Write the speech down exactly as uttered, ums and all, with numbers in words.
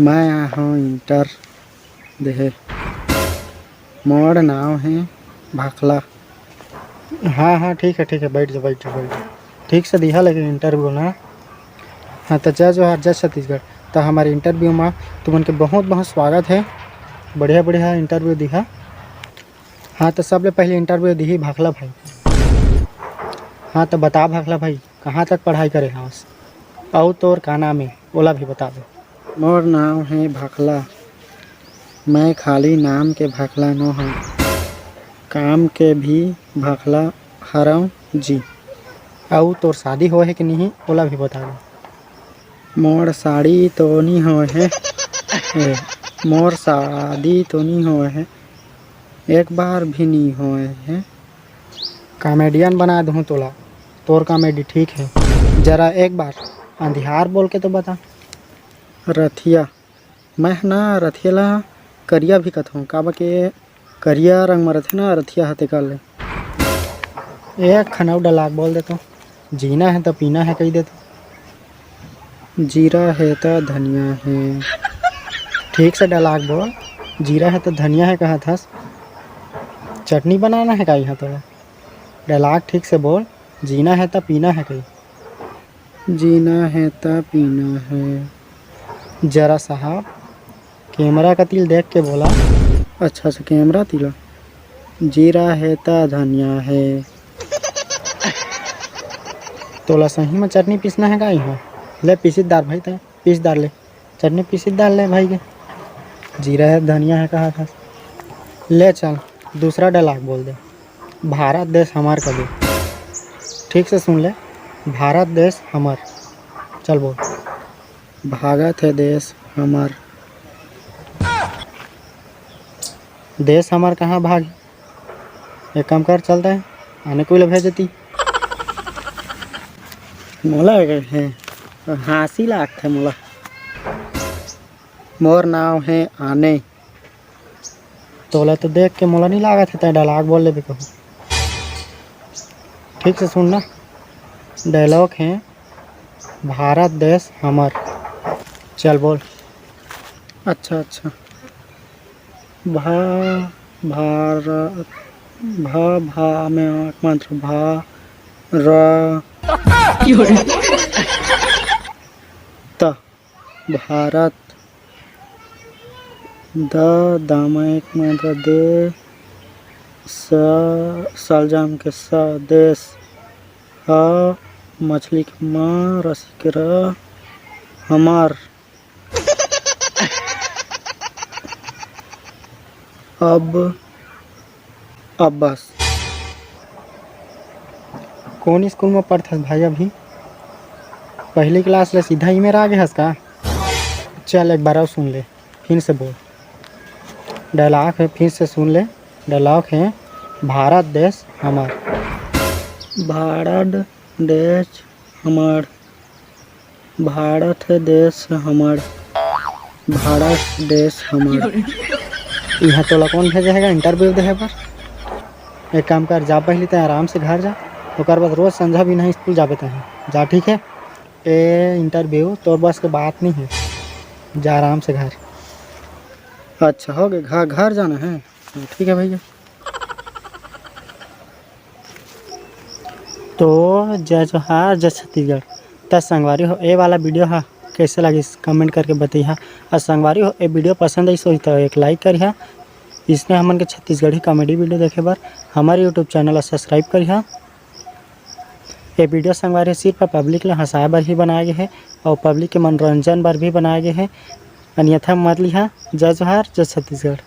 मैं आए हूँ इंटर देहे। मोर नाव है भाखला। हाँ, हाँ, ठीक है, ठीक है, बैठ जा, बैठ जा, बैठ जा। ठीक से दिहा लेकिन इंटरव्यू ना। हाँ, तो जय जोहार, जय छत्तीसगढ़। तो हमारे इंटरव्यू में तुमन के बहुत, बहुत स्वागत है। बढ़िया, बढ़िया इंटरव्यू दिहा। हाँ, तो सबले पहले इंटरव्यू दिही भाखला भाई। हाँ, तो बता भाखला भाई, कहाँ तक पढ़ाई करे हवस? अउ तोर का नाम है, ओला भी बता दे। मोर नाव है भाखला। मैं खाली नाम के भाखला नो हव, काम के भी भाखला हरव जी। अउ तोर शादी होए है कि नहीं, ओला भी बता दे। मोर शादी तो नी होए है। ए, मोर शादी तो नी होए है, एक बार भी नी होए है। कॉमेडियन बना दूँ तोला, तोर कॉमेडी ठीक है। जरा एक बार अंधियार बोल के तो बता। रथिया। मैं ह ना रथिया ला करिया भी कथों, काबर के करिया रंग म रथे ना रथिया ह, तेकर ले। एक खन अउ dialogue बोल दे तो, जीना है तो पीना है कही दे तो। जीरा है त धनिया है। ठीक से dialogue बोल, जीरा है त धनिया है कहत हस, चटनी बनाना है का इहाँ तोला? Dialogue ठीक से बोल, जीना है त पीना है कही। जीना है त पीना है। जरा साहब, कैमरा कति ल देख के बोला। अच्छा, अच्छा, कैमरा तिला। जीरा है त धनिया है। तोला सही में चटनी पीसना है का इहाँ? ले पीसित डार भाई, तैं पीस डार ले, चटनी पीसित डार ले भाई के। जीरा है धनिया है कहा था। ले चल, दूसरा dialogue बोल दे, भारत देश हमार कबे। ठीक से सुन ले, भारत देश हमार। चल बोल। भागत है देश हमार। देश हमार कहाँ भाग? एक काम कर, चलता है, आने कोई ला भेज देती। मोला है, हाँसी लागथे मोला। मोर नाव है आने। तोला तो देख के मोला नहीं लागत है, तैं dialogue बोल लेबे कहूँ। ठीक से सुन ना, dialogue है, भारत देश हमर। चल बोल। अच्छा, अच्छा। भा, भारत, भा, भा में आँख मंत्र, भा, र, त, भारत, द, दामा एक मंत्र, दे, स, सलजाम के स, देश, ह, मछली के म, रसी के र, हमर। अब, अब बस। कौन स्कूल में पढ़थस भाई अभी? पहली क्लास ले सीधा ही मेरा आगे हस का? चल, एक बार और सुन ले, फिर से बोल। Dialogue है, फिर से सुन ले। Dialogue है, भारत देश हमार। भारत देश हमार। भारत देश हमार। भारत देश हमार। यहाँ तोला कौन भेजे है interview देहे बर? एक काम कर, जा पहले तैं आराम से घर जा, ओकर बाद रोज संझा भी नहीं स्कूल जाबे तैं। जा, ठीक है? ए interview तोर बस के बात नहीं है, जा आराम से घर। अच्छा, हो गए, घर, घर जाना है। हाँ, ठीक है भैया। तो जय जोहार, जय छत्तीसगढ़। त संगवारी हो, ए वाला video हा कैसे लगिस, comment करके बतइहा। और संगवारी हो, ए video पसंद आइस होही तो एक like करिहा। इसने हमन के छत्तीसगढ़ी comedy video देखे बर हमारे YouTube channel ला subscribe करिहा। ये video संगवारी सिर्फ public ला हंसाए बर ही बनाए गे हे और public के मनोरंजन बर भी बनाए गे हे, अन्यथा मत लिहा। जय जोहार, जय छत्तीसगढ़।